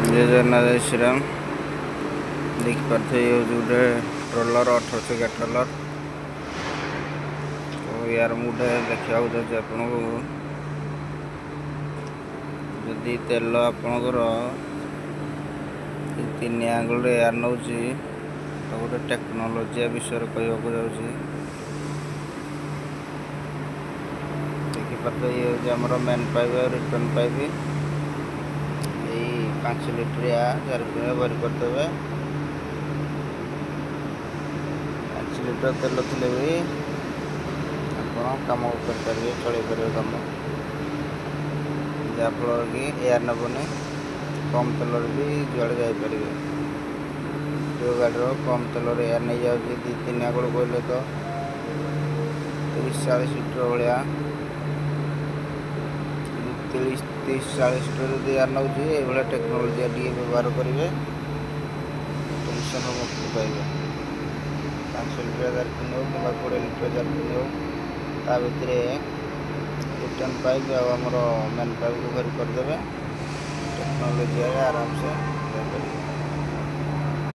ଜୟ ଜଗନ୍ନାଥ, ଜୟ ଶ୍ରୀରାମ। ଦେଖିପାରୁଥିବେ, ଇଏ ହେଉଛି ଗୋଟେ ଟ୍ରଲର, 18 ଚକିଆ ଟ୍ରଲର। ତ ୟାର ମୁଁ ଗୋଟେ ଦେଖିବାକୁ ଯାଉଛି ଆପଣଙ୍କୁ। ଯଦି ତେଲ ଆପଣଙ୍କର 3 ଆଙ୍ଗୁଳରେ ଏୟାର ନେଉଛି, ତ ଗୋଟେ ଟେକ୍ନୋଲୋଜି ବିଷୟରେ କହିବାକୁ ଯାଉଛି। ଦେଖିପାରୁଥିବେ, ଇଏ ହେଉଛି ଆମର ମେନ୍ ପାଇପ୍ ଆଉ ରିଟର୍ନ ପାଇପ୍। ଏଇ 5 ଲିଟରିଆ ଜାରକିରେ ଭରି କରିଦେବେ। 5 ଲିଟର ତେଲ ଥିଲେ ବି ଆପଣ କାମ କରିପାରିବେ, ଚଳେଇ ପାରିବେ କାମ, ଯାହାଫଳରେ କି ଏୟାର ନେବନି, କମ୍ ତେଲରେ ବି ଯୁଆଡ଼େ ଯାଇପାରିବେ। ଯେଉଁ ଗାଡ଼ିର କମ୍ ତେଲରେ ଏୟାର ନେଇଯାଉଛି, 2 3 ଆଙ୍ଗୁଳ କହିଲେ ତ 30 40 ଲିଟର ଭଳିଆ, 30 40 ଲିଟର ଯଦି ଏୟାର ନେଉଛି, ଏଇଭଳିଆ ଟେକ୍ନୋଲୋଜି ଟିକେ ବ୍ୟବହାର କରିବେ, ଟେନସନ୍ରୁ ମୁକ୍ତି ପାଇବେ। 5 ଲିଟର ଜାରକିନ୍ ହେଉ କିମ୍ବା 20 ଲିଟର ଜାରକିନ୍ ହେଉ, ତା ଭିତରେ ରିଟର୍ନ ପାଇପ୍ ଆଉ ଆମର ମେନ୍ ପାଇପ୍କୁ ଭରି କରିଦେବେ, ଟେକ୍ନୋଲୋଜିରେ ଆରାମସେ ଯାଇପାରିବେ।